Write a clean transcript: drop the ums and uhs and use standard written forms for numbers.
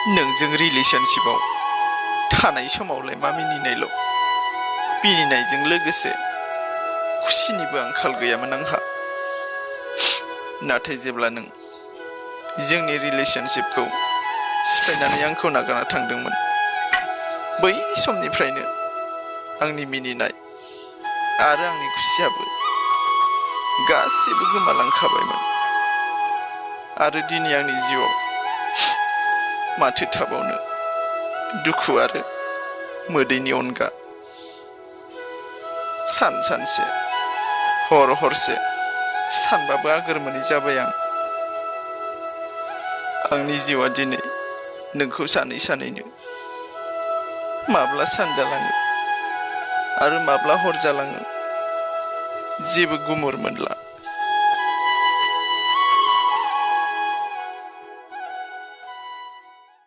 नोंजों रिलेशनशिपआव थानाय समावलाय मा मिनिनायल' मिनिनायजों लोगोसे खुसिनिबो आंखाल गैयामोन आंहा। नाथाय जेब्ला नों जोंनि रिलेशनशिपखौ सिफायनानै आंखौ नागारना थांदोंमोन, बै समनिफ्रायनो आंनि मिनिनाय आरो आंनि खुसियाबो गासैबो गोमालांखाबायमोन। आरो दिनै आंनि जिउआव माथो थाबावनो दुखु आरो मोदैनि अनगा। सानसे हरसे सानबाबो आगोर मोनै जाबाय आं। आंनि जिउआ दिनै नोंखौ सानैनो माब्ला सान जालाङो आरो माब्ला हर जालाङो जेबो गुमुर मोनला।